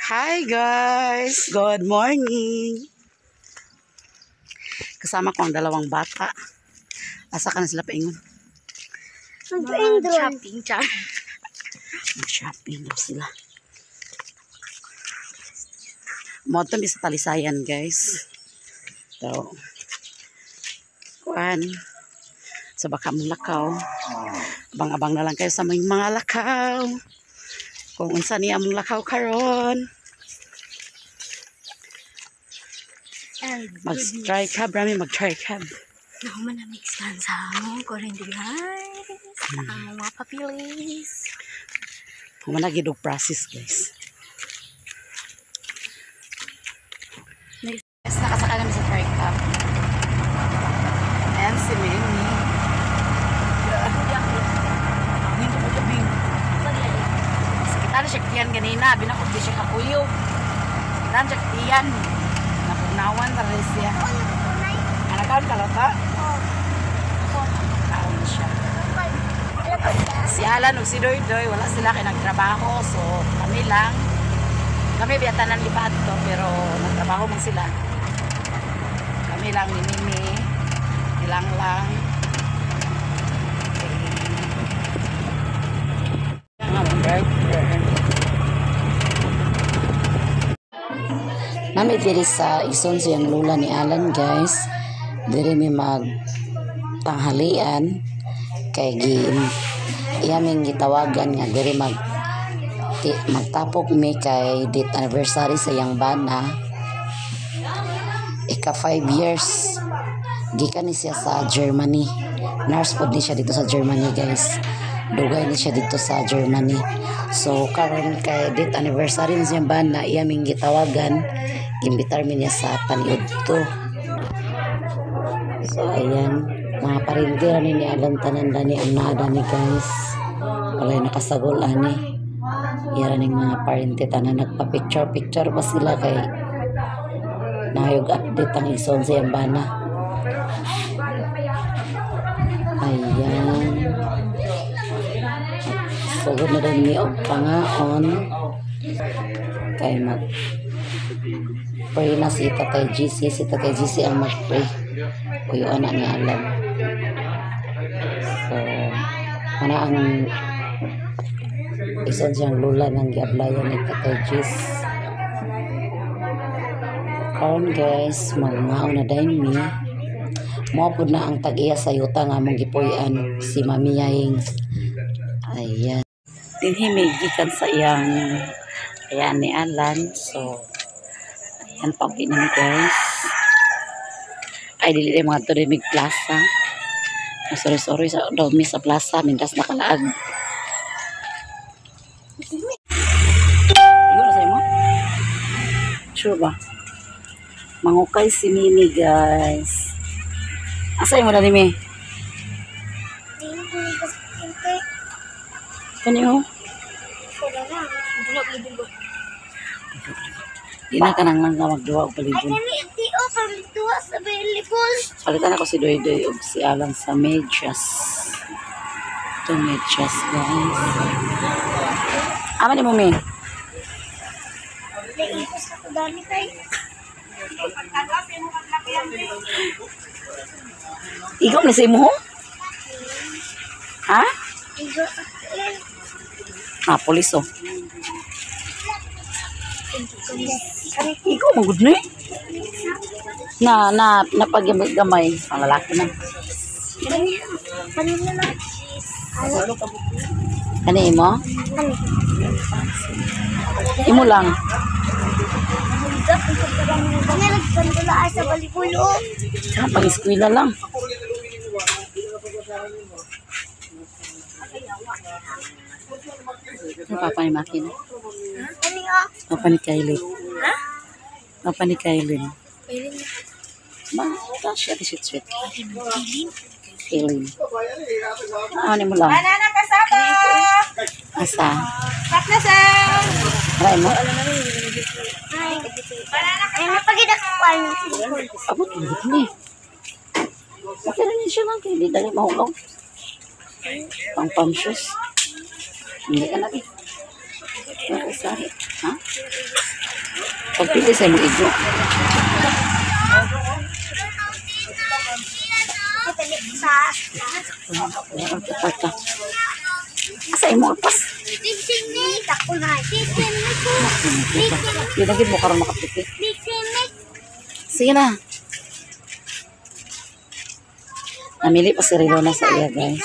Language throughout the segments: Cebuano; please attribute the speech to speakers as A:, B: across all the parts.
A: Hi guys! Good morning! Kasama ko ang dalawang bata. Asa ka na sila paingon?
B: Mag-shopping, char.
A: Mag-shopping daw sila. Mo to sa Talisayan, guys. So, kuan. Sa baka mong lakaw. Abang-abang na lang kayo sa mga lakaw. Kung unsa niya among lakaw karon. Mag-try cab, rami mag-try cab.
B: Nahuman na mix kan sa among kurente, guys. Sa among mga papilis.
A: Human na gid og process, guys. Yes, nakasakay namin sa tricab. And si Mimi. Sakitan siya tiyan ganina. Binakot di siya kakuyo. Sakitan siya tiyan. Napugnawan na rin siya. Anakaon ka lata? Kaon siya. Si Alan ug si Doy Doy, wala sila kay nagtrabaho. So, kami lang. Kami biyatanan lipat to, pero nagtrabaho man sila. Kami lang ni Mimi. Ilang lang. Nami diri sa ison siyang lola ni Alan, guys. Diri mi mag tanghalian kay gi iyaming gitawagan nga diri mag magtapok mi kay date anniversary sa iyang bana. Ika 5 years gikan ni siya sa Germany. Nurse pod ni siya dito sa Germany, guys. Dugay ni siya dito sa Germany. So karon kay date anniversary ni siyang bana, iyaming gitawagan, gimbitar mi niya sa paniudto. So ayan, mga parindira ni Alan tanan dani ang naada ni, guys. Walay nakasagol ani. Iyara ning mga parente tanan nagpa-picture picture pa sila kay nayog update ang ison sa iyang bana. Ayan. Sugod na din mi og pangaon kay mag pray na si Tatay GC. Si Tatay GC ang mag-pray. Uyo anak ni Alan. So, ana ang ison siyang lula ng giablayan ni Tatay GC. Karon guys, magngaon na dayon mi. Mao pud na ang tag-iya sa yuta nga among gipuy-an, si Mami Yaing. Ayan. Dinhi mi gikan sa iyang ayan ni Alan. So, ayan pauwi na mi, guys. Ay dili rin mga to mig plaza. Sorry sorry sa daw mi sa plaza mintas nakalaag. Igo na sa imo? Sure ba? Mangukay si Mimi, guys. Asa imo na ni Mi? Kani oh? Di na ka nang lang magduwa og palibon. Palitan ako si Doy Doy og si Alan sa medyas. Ito medyas, guys. Ama ni mo, Mi? Ikaw na sa imo? Ha? Ah, polis oh. Ikaw magud ni. Na na napagamay ang lalaki na. Kani imo? Imo lang. Pag-eskwela lang. Papa ni Maki na. Papa ni Kylie. Papa ni Kylie. Ma, siya di sweet sweet. Kaylin. Ano mo lang?
C: Banana kasama!
A: Asa?
C: Sak na sir!
A: Aray mo?
B: Ay, napagida ko pa ng silikon.
A: Abot, abot ni. Okay rin siya lang. Hindi dali mahugaw. Pang pang shoes. Hindi ka na eh. Ha? Pagpili sa imong igo. Pagka. Asa imo pas? Ginagid mo karon makapiti. Sige na. Namili pa si Rilona sa iya, guys.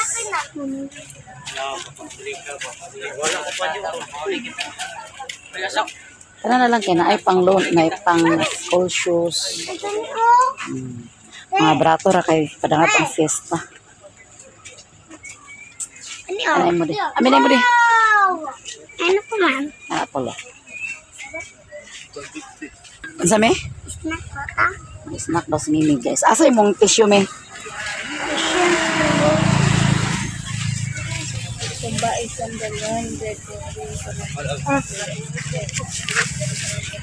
A: Tara na lang kay na ay pang loan, na ay pang school shoes. Mga brato ra kay padangat ang fiesta. Ano mo di? Amin mo di.
B: Ano po, ma'am?
A: Ah, pala. Unsa me?
B: Snack po ka?
A: May snack daw si Mimi, guys. Asa imong tissue, me?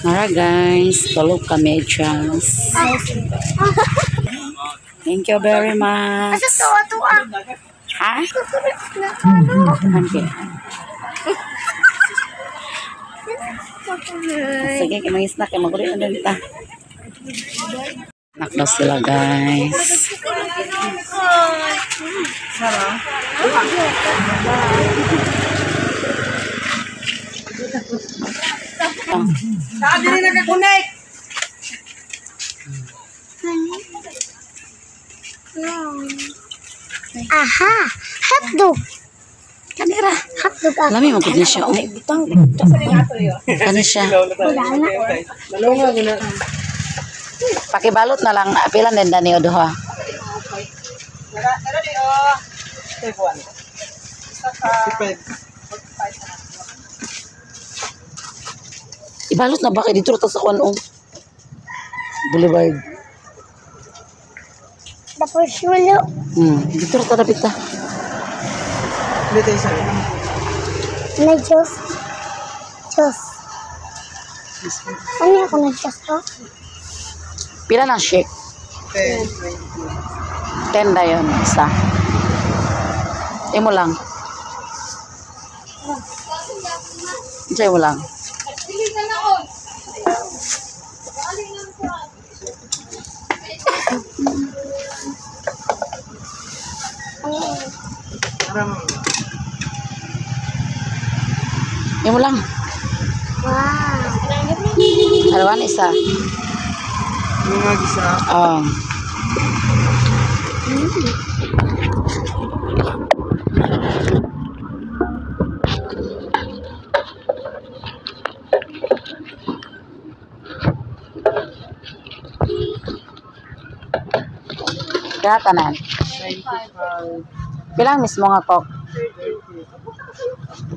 A: Mara guys, tulog kami, chance. Thank you very much.
B: Asa tuwa tuwa?
A: Ha? Okay. Sige, kay mga snack, kay maguli na din ta. Snack daw sila, guys.
C: Saan din nakakonect?
B: Aha! Hotdog!
A: Kanira.
B: Hotdog ako.
A: Lami mo gud ni siya. Oh. Kani siya. Pakibalot na lang. Pila din dani o duha. Ibalot na ba kay dito ta sa kuan oh. Boulevard.
B: Tapos yulo.
A: Dito ra ta dapit ta.
B: May Diyos. Diyos. Ano ako ng Diyos ko?
A: Pila na shake? 10 na yun, isa. Imo lang. Isa imo lang. Imo lang.
B: Wow.
A: Dalawa na isa.
C: Mga gisa.
A: Oh. Kaya tanan. Bilang mismo nga kok?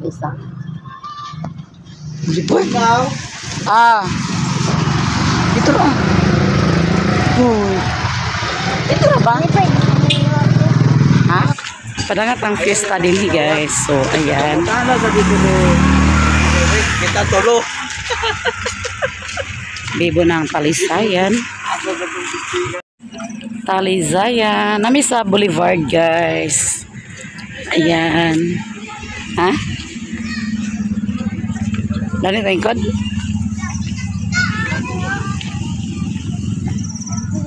A: Isa.
C: Ikaw?
A: Ah. Dito lang. Dito na ba? Ha? Padangat ang fiesta din guys. So, ayan.
C: Tala sa dito ni. Kita tulo.
A: Bibo ng Talisayan. Talisayan. Nami sa Boulevard, guys. Ayan. Ha? Dali tayong kod?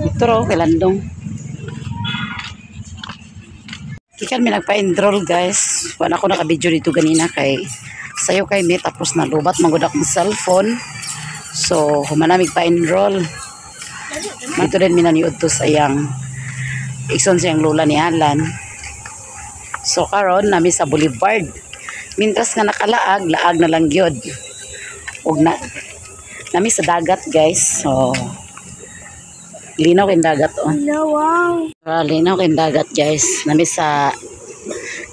A: Ito raw, kay Landong. Kikan may nagpa-enroll, guys. Wala ako naka-video dito ganina kay sayo kay me tapos nalubat manggod akong cellphone. So, humanamig pa-enroll. Dito din minaniud to sa iyang igsoon siyang lola ni Alan. So karon nami sa Boulevard. Mintras nga nakalaag, laag na lang gyud. Og na nami sa dagat, guys. So linaw kay dagat oh.
B: Hello, wow.
A: Ah, linaw kay dagat, guys. Nami sa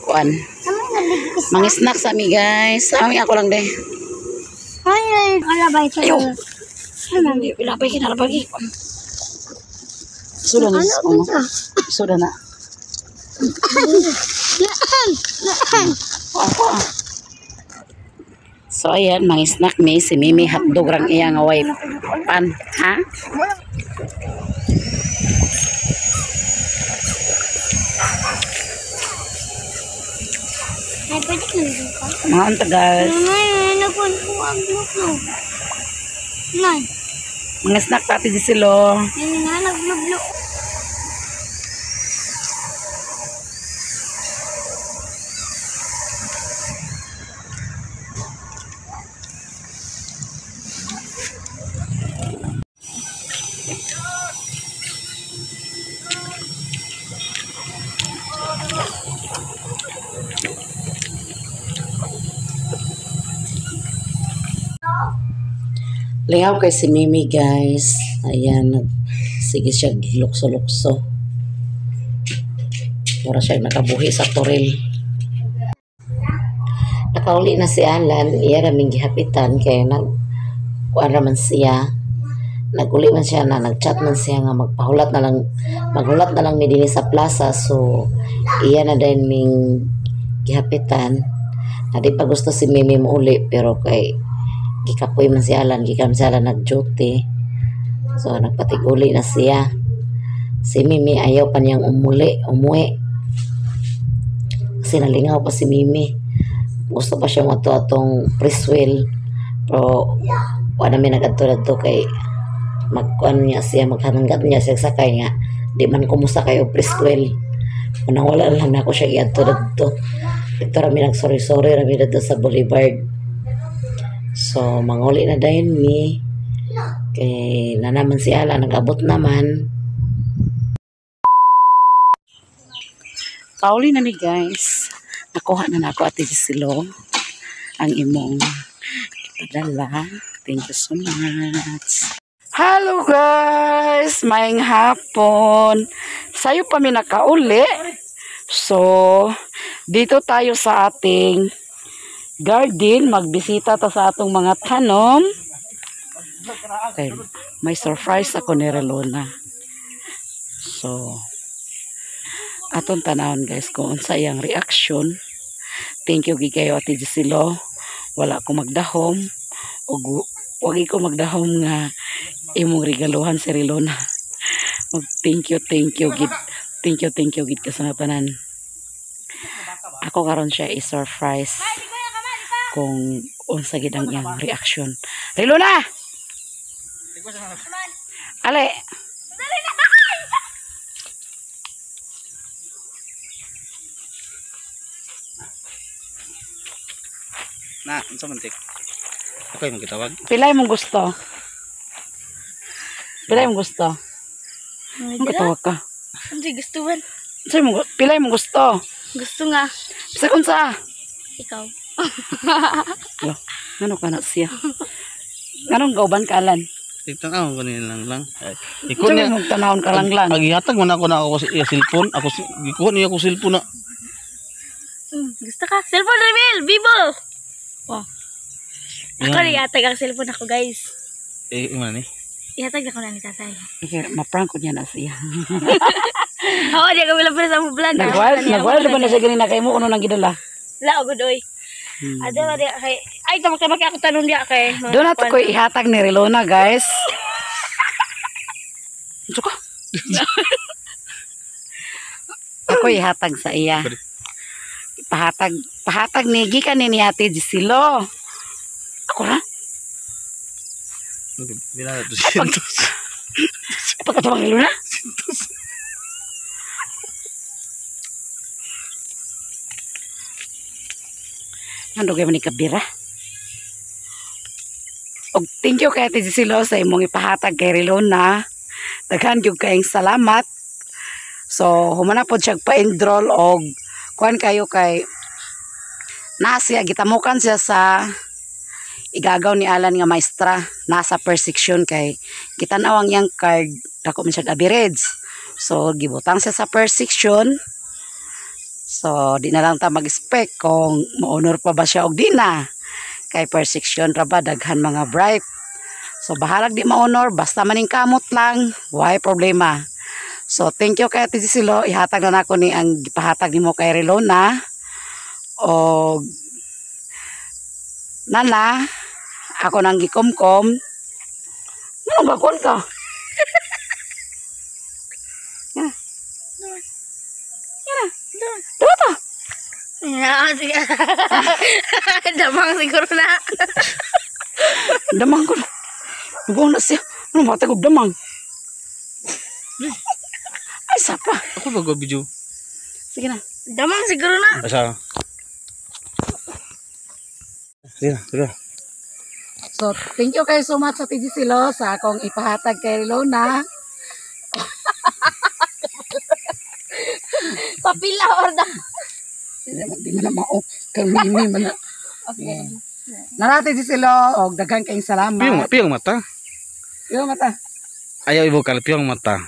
A: kuan.
B: Ano naligis?
A: Mga snacks ami, guys. Ami ako lang de.
B: Ay, kalabay sa
A: Ayaw.
B: Ano?
A: Ilapay kinalabay. Suda na.
B: Ano?
A: Ano? Suda na. Ako. So ayan, mga snack ni si Mimi hotdog rang iya nga way pan, ha?
B: Ay, pwede ka nandun ka?
A: Mga unta guys.
B: Nay, ano po ang luto? Nay.
A: Mga snack pati di sila.
B: Yun nga, naglublo.
A: Lingaw kay si Mimi, guys. Ayan, sige siya lukso-lukso. Mura siya nakabuhi sa toril. Nakauli na si Alan, iya raming gihapitan kay nag kuan raman siya. Naguli man siya na nagchat man siya nga magpahulat na lang, maghulat na lang mi dinhi sa plaza, so iya na din ming gihapitan. Na di pa gusto si Mimi mouli pero kay gikapoy man si Alan, gikan si Alan nag-duty. So nagpatig-uli na siya. Si Mimi ayaw pa niyang umuwi. Kasi nalingaw pa si Mimi. Gusto pa siya mo atong preswell. Pero wala namin nagadto-adto kay magkuan niya siya, maghananggat niya siya sakay nga. Di man kumusta kayo preswell. Unang wala lang na ako siya iadto-adto. Ito rami nag-sorry-sorry rami dito sa Boulevard. So manguli na dayon mi. Kay na naman si Alan, nag-abot naman. Pauli na mi guys. Nakuha na nako Ate Gisilo ang imong padala. Thank you so much. Hello guys, maayong hapon. Sayo pa mi nakauli. So dito tayo sa ating garden, magbisita ta sa atong mga tanom. Okay, may surprise ako ni Relona. So aton tanawon guys kung unsa iyang reaction. Thank you gid kayo Ate Gisilo. Wala ko magdahom ug wagi ko magdahom nga imong regaluhan si Relona. Mag thank you gid. Thank you gid ka sa nga tanan. Ako karon siya i-surprise kung unsa gid ang iyang reaction. Relona! Ale.
C: Na, unsa man tik? Ako yung gitawag.
A: Pila imong gusto? Pila imong gusto? Ang katawag ka.
B: Ano gusto man?
A: Unsa imong pila imong gusto?
B: Gusto nga.
A: Bisa unsa?
B: Ikaw.
A: Alo, ngano ka na siya? Nganong gauban ka Alan?
C: Tigtan ako kanina lang lang. Ay, ikaw
A: Unsa
C: niya.
A: imong tanawon ka lang lang?
C: Ang ihatag man ako na ako sa iya cellphone, ako gikuha niya ako cellphone na.
B: Gusto ka? Cellphone reveal! Vivo! Oh. Ako
C: Yan.
B: na ihatag ang cellphone ako guys.
C: Eh, man ni.
B: Ihatag ako na ni tatay.
A: Okay, ma-prank ko niya na siya.
B: Oo, di ako bilang sa vlog.
A: Nagwild ba na siya ganina kay mo kuno nang gidala?
B: La, good oy. Ade, ade, kay ay tamak-tamak ako tanong diya kay.
A: Doon na ko ihatag ni Relona guys. Unsa ka? Ako ihatag sa iya. Pahatag ni gikan ni Ate Gisilo. Ako ra?
C: Bila 200.
A: Pagkatawag ni Luna? Ano kayo man kabira? Og thank you kay Ate Gisilo sa imong ipahatag kay Relona. Daghan gyud kayong salamat. So humana pod siya pa-enroll og kuan kayo kay na siya gitamukan siya sa igagaw ni Alan nga maestra, nasa first section kay gitan-aw ang iyang card, dako man siya average. So gibutang siya sa first section. So di na lang ta mag-expect kung mo-honor pa ba siya og di na. Kay first section ra ba daghan mga bright. So bahalag di ma-honor, basta maning kamot lang, why problema. So thank you kay Ate Gisilo, ihatag na nako ni ang gipahatag nimo kay Relona. Og nana, ako nang gikomkom. Nganong gakon ka? Yan. Yan. Diba to?
B: Yeah, sige. Damang siguro na.
A: Damang ko na. Nagawa na siya. Ano mata kog damang? Ay, sapa.
C: Ako ba go video?
A: Sige na.
B: Damang siguro na.
C: Asa? Sige na, sige.
A: So, thank you kayo so much sa TG Silo sa akong ipahatag kay Lona.
B: Papila or dam.
A: Di man na mao. Kang mimi man na.
B: Okay.
A: Narati si Silo og daghan kayong salamat.
C: Piyong, piyong mata.
A: Piyong mata.
C: Ayaw ibukal, piyong mata.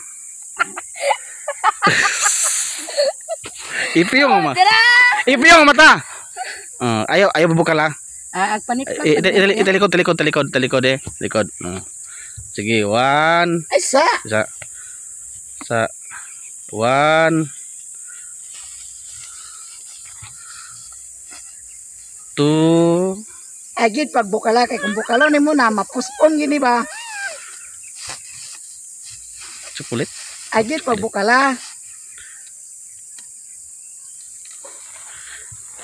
C: Ipiyong mata. Ipiyong mata. Ayaw, ayaw bubukal ah.
A: Ah, agpanip lang.
C: Italikod, talikod, talikod, talikod eh. Talikod. Sige, one.
A: Ay, sa.
C: Isa. Sa. 1 2.
A: Ay, gid pagbukala kay kung bukalo nimo na mapuspon gini ba?
C: Chocolate.
A: Ay, gid pagbukala.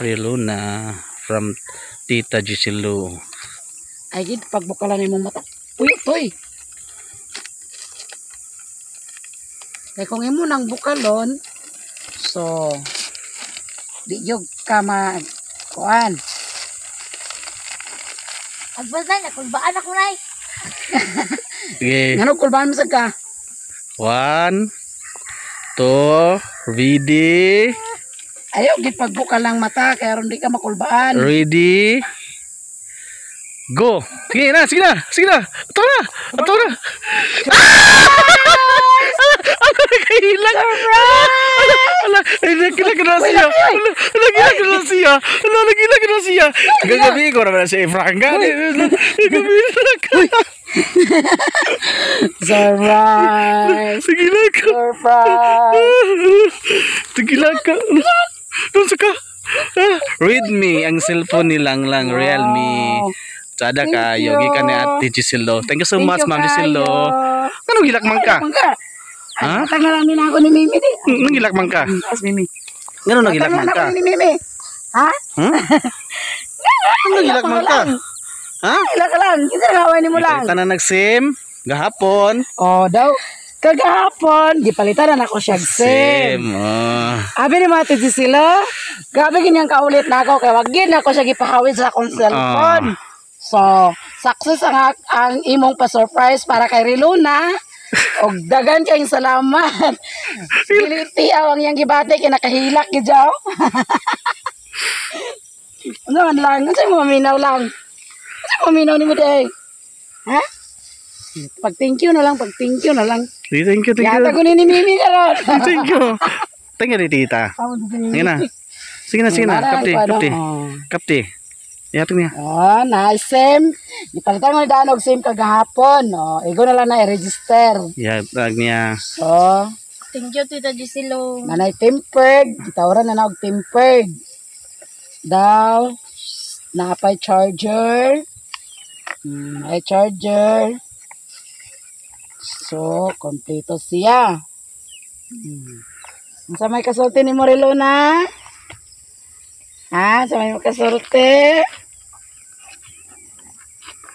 C: Riluna from Tita Giselo.
A: Ay, gid pagbukala nimo mata. Uy, toy. Kay kung imo nang bukalon, so di jud ka ma kuan.
B: Agbas na, nakulbaan ako na.
C: Sige.
A: Ngano kulbaan mo sad ka?
C: 1 2 ready.
A: Ayaw gid pagbukal lang mata kay aron di ka makulbaan.
C: Ready. Go. Sige na, sige na, sige na. Ato na, ato na. Ano nakahilang? Ala, ay nagkilak na siya. Ala, nagkilak na siya. Ala, nagkilak na siya. Gagabi ko naman si Frank. Gagabi ko.
A: Surprise!
C: Sige lang ka.
A: Surprise!
C: Sige lang ka. Doon sa ka. Read me ang cellphone ni Lang Lang, Realme. Sada
A: Thank
C: kayo,
A: you.
C: gikan ni Ate Giselo. Thank you so
A: Thank
C: much,
A: you
C: Ma'am Giselo.
A: kayo.
C: Anong gilak man ka?
A: Man ka?
C: Ha?
A: Ay, tanga lang nila ako ni Mimi di.
C: Anong gilak man ka?
A: As Mimi.
C: Ngano nagilak
A: Tanga
C: man
A: lang
C: ka?
A: ako ni Mimi. Ha?
C: Hmm? Anong gilak man ka? Ha?
A: Ila ka lang. Kinsa nga ni mo lang.
C: Ipalitan na nag-SIM gahapon.
A: Oh, daw. Kagahapon, gipalitan na nako siya og SIM.
C: Oh.
A: Abi ni Mate sila, grabe ganyang kaulit na ako kay wag gid na ako siya gipahawid sa akong cellphone. So, success ang imong pa-surprise para kay Riluna. Og dagan kayong salamat. Dili tiaw ang iyang gibati kay nakahilak gid jaw. Ano man lang, unsa mo maminaw lang? Unsa mo maminaw nimo day? Ha? Pag thank you na lang, pag thank you na lang.
C: Thank you, thank
A: Yata
C: you.
A: ko ni Mimi karon.
C: Thank you. Thank you, tita. Sige na. Sige na, sige na. Kapti, kapti. Kapti. Ihatag niya.
A: Oh, nice SIM. Gipalitan ko ni Daan og SIM kagahapon. Oh, igo na lang na i-register.
C: Ihatag niya.
A: So,
B: Thank you, Tita Giselo.
A: nanay tempered. Gitawran na na og tempered. Daw, napay charger. May charger. So, kompleto siya. Unsa may kasulti ni Morilona? Ha? Sa may kasulti?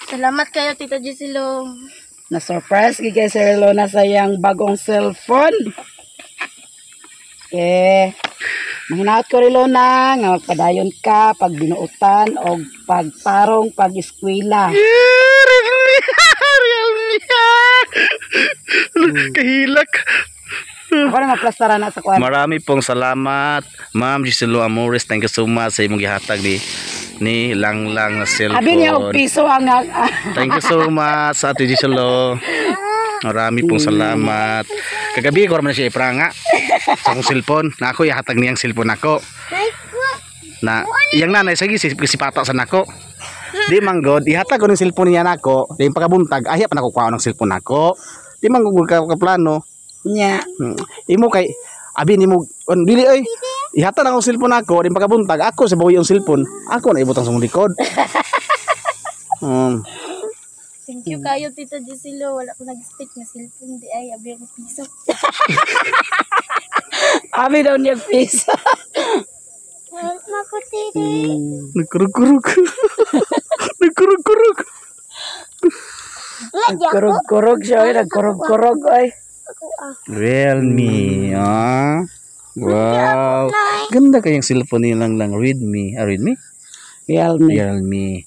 B: Salamat kayo, Tita Giselo.
A: Na-surprise gid kay Sir Lona sa iyang bagong cellphone. Okay. Mahinaot ko rin Lona nga magpadayon ka pag binuotan o pagtarong pag-eskwela.
C: Yeah, Realme! Realme! Kahilak.
A: Ako na maplastara na sa kwan.
C: Marami pong salamat, Ma'am Giselo Amores. Thank you so much sa imong gihatag ni Lang Lang na
A: Abi niya og
C: cellphone.
A: piso ang
C: Thank you so much, Ate Giselo. Marami pong salamat. Kagabi ko raman siya ipranga sa akong cellphone. Na ako ihatag niyang cellphone ako. Na iyang nanay sige sipata sa nako. Di man god, ihatag ko ng cellphone niya nako. Di pagkabuntag, ahya pa nako kuha ng cellphone nako. Di man gud ka plano.
A: niya.
C: Imo kay abi nimo on dili oy. Ihatag akong cellphone nako, di pagkabuntag ako sa bawi ang cellphone. Ako na ibutang sa mong likod.
B: Thank you kayo, Tita Giselo. Wala ko nag-speak na cellphone. Di ay, abi ako piso.
A: Abi daw niya piso.
B: Makutiti.
C: Nagkurug-kurug. Nagkurug-kurug.
A: Nagkurog-kurog siya, oy. Nagkurog-kurog, oy.
C: Realme, ah. Wow. Ganda kayang cellphone nilang lang Redmi. Ah, Redmi?
A: Realme.
C: Realme.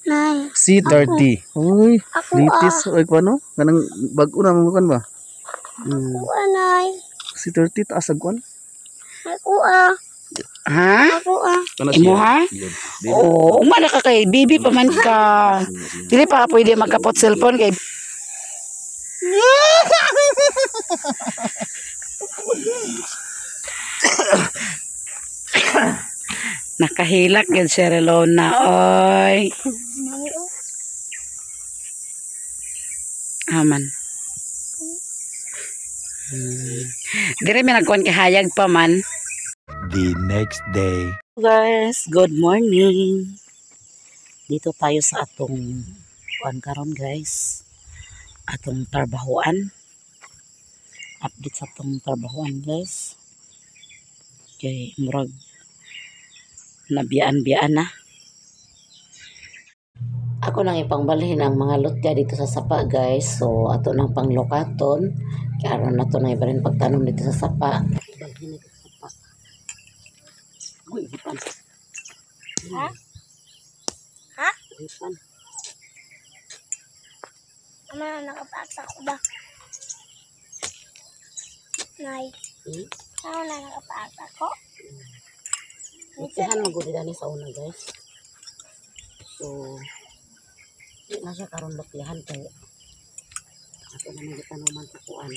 C: C30. Uy, latest. Uy, kuano? Kanang bago na mo kan ba? C30 taas ag kuan.
A: Ha? Imo ha? Oo, umana ka kay bibi pa man ka. Dili pa ka pwede magkapot cellphone kay Nakahilak gyud si Relona, oy. Aman. Dire mi nagkuan kay hayag pa man.
D: The next day.
A: Guys, good morning. Dito tayo sa atong kuan karon guys. Atong trabahoan. Update sa atong trabahoan guys. Kay murag nabiyaan-biyaan na. Ako nang ipangbalhin ang mga lutya dito sa sapa guys. So ato nang panglokaton. Kaya aron na to na ibalhin pagtanom dito sa sapa. Balhin dito sa sapa. Uy, hipan.
B: Ha? Ha?
A: Hipan.
B: Ama, nakapasa ko ba? Nay.
A: Hmm?
B: Ako na nakapasa ko.
A: Lutyahan magudi dani sa una guys. So di na siya karon lutyahan kay ato na gitanuman sa kuan.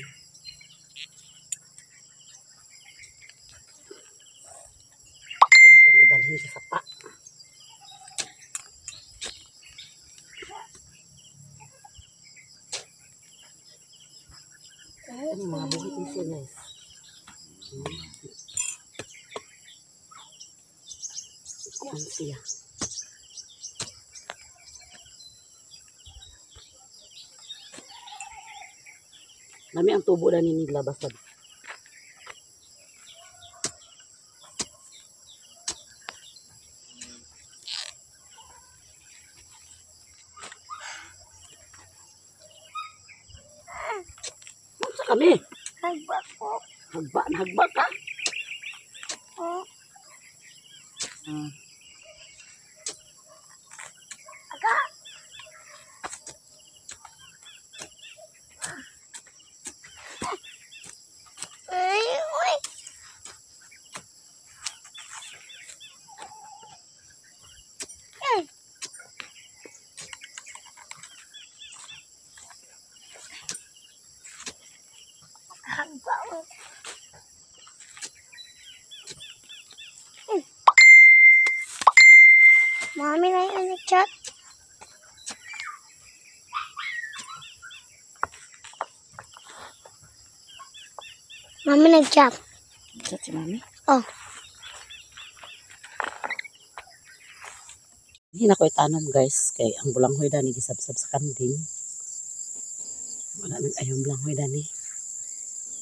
A: Ato na ibalhin sa sapa. Ano mga buhit ni siya guys. Kuan siya. Lami ang tubo na nila basta. Unsa kami?
B: Hagba ko.
A: Hagba, hagba ka?
B: Oh. Aga. Uy, uy. Hagba ko. Mami na yung chat. Mami nag-chat.
A: Chat si Mami?
B: Oh.
A: Hindi na ko itanom guys kay ang bulanghoy dani gisabsab sa kanding. Wala nang ayong bulanghoy dani.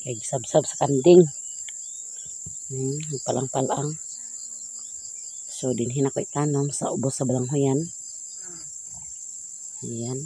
A: Kay gisabsab sa kanding. Palang-palang. So dinhi na ko itanom sa ubos sa balanghoyan. Ayan.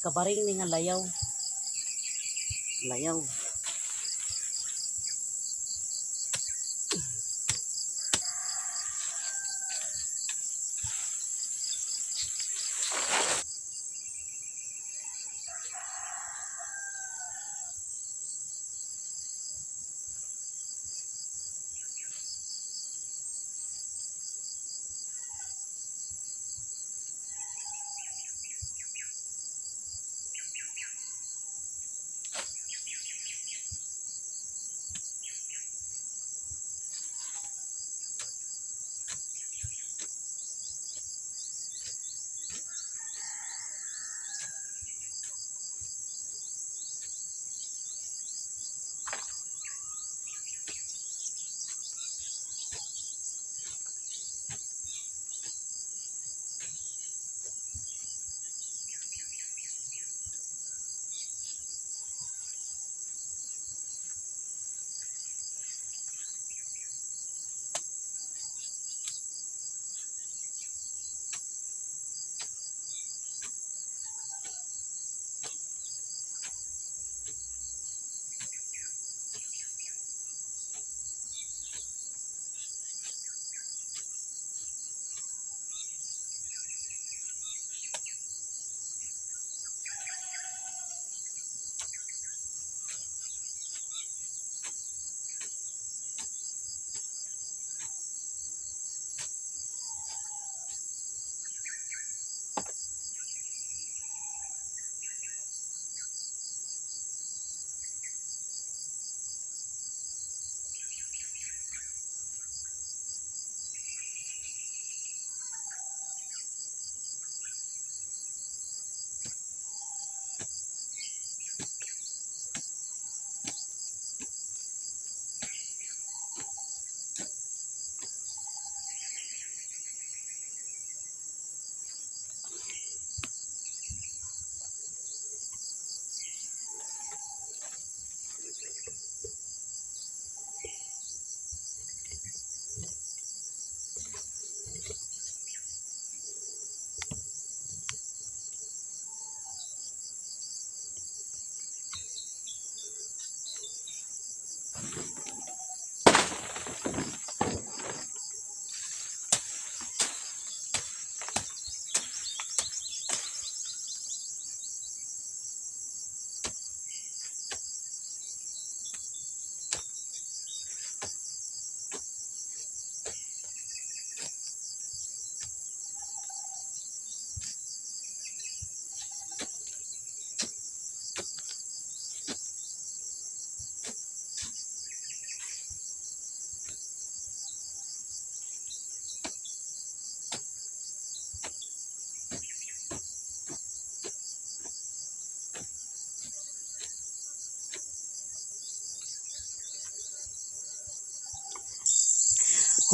A: Kabaring ni nga layaw. Layaw.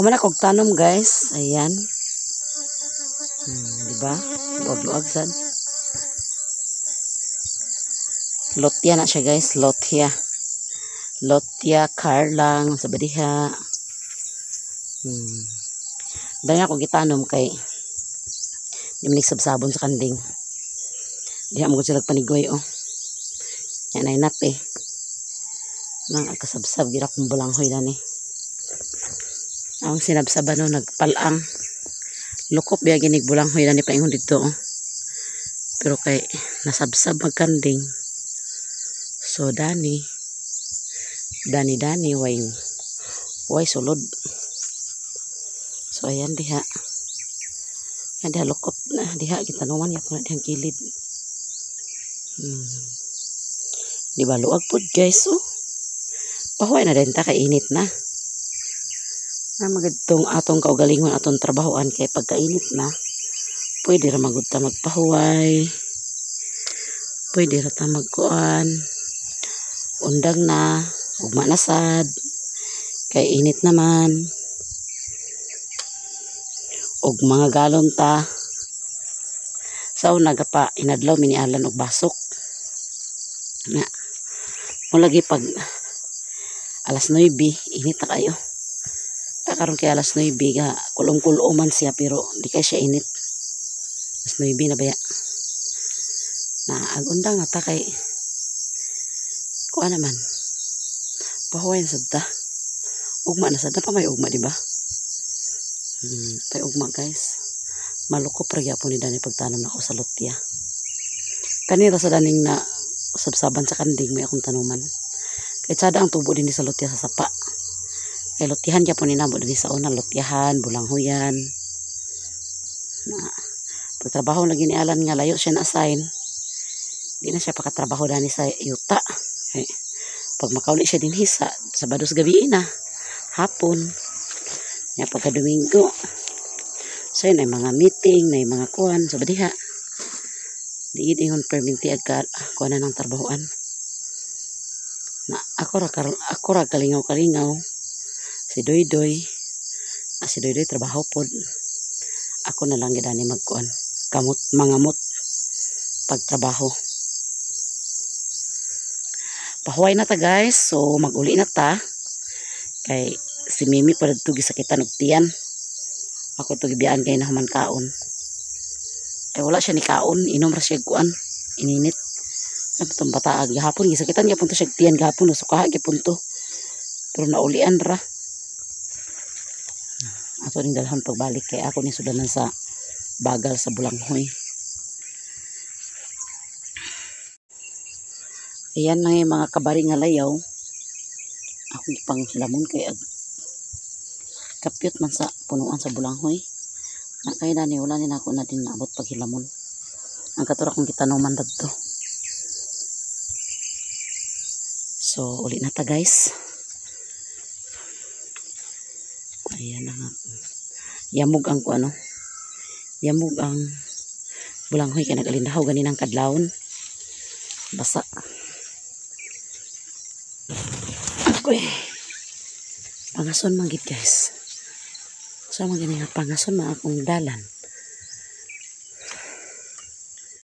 A: Human akong tanom guys. Ayan. Diba? Luag-luag sad. Lotya na siya guys. Lotya. Lotya, karlang, sa badiha. Dahil ako gitanom kay di man nagsabsabon sa kanding. Diha mo sila panigoy oh. Yan ay nat eh. Nang kasabsab gira kong bulanghoy dani. Ang sinabsaban no nagpalang. Lukop biya ginig bulanghoy dani paingon didto oh. Pero kay nasabsab magkanding. So dani dani dani way way sulod. So ayan diha. Ayan diha lukop na diha gitanuman yapon na dihang kilid. Di ba luag pod guys oh. Pahuway na din ta kay init na. Na magidtong atong kaugalingon atong trabahoan kay pagkainit na pwede ra magud ta magpahuway. Pwede ra ta magkuan. Undang na, ugma na sad. Kay init naman. Og mga galon ta. Sa una gapa inadlaw minialan og basok. Na mo lagi pag alas 9 init na kayo. Karon kay alas 9 ga kulong-kulo man siya pero di kay siya init. Alas 9 na baya. Na agundang na ta kay kuha naman. Pahuway na sad ta. Ugma na sad na pa may ugma, di ba? Pay ugma, guys. Malukop ra gyapon ni Dani pagtanom nako sa lutya. Kanira sa daning na sabsaban sa kanding may akong tanuman. Kay tsada ang tubo din sa lutya sa sapa. Kay lutyahan gyapon ni namo dinhi sa una, lutyahan, bulanghuyan. Na pagtrabaho lagi ni Alan nga layo siya na assign. Di na siya pakatrabaho dani sa yuta. Kay pag makauli siya dinhi sa Sabado sa gabi na hapon. Nya pagka Domingo. So yun ay mga meeting, na mga kuan sa badiha. Di gid ingon perminti ag ka kuan na ng trabahoan. Na ako ra kalingaw-kalingaw. Si Doydoy. Ah, si Doydoy trabaho pod. Ako na lang gid ani magkuan. Kamot mangamot pagtrabaho. Pahuway na ta, guys. So maguli na ta. Kay si Mimi pa didto gisakitan og tiyan. Ako to gibiyaan kay nahuman kaon. Ay wala siya ni kaon, inom ra siya kuan, ininit. Ano tong bata gahapon gisakitan gyapon to siya tiyan gahapon, nasukaha gyapon to. Pero naulian ra. Ato ning dalhon pagbalik kay ako ni sudanan sa bagal sa bulanghoy. Ayan na yung mga kabari nga layaw. Akong ipanghilamon kay ag kapyot man sa punuan sa bulanghoy. Na kay nani wala ni nako na din naabot paghilamon. Ang katura kong gitanuman dadto. So uli na ta, guys. Ayan na nga. Yamog ang kuano. Yamog ang bulanghoy kay nag-alindahaw ganinang kadlawon. Basa. Agoy. Pangason man gid, guys. So man gani nga pangason man akong dalan.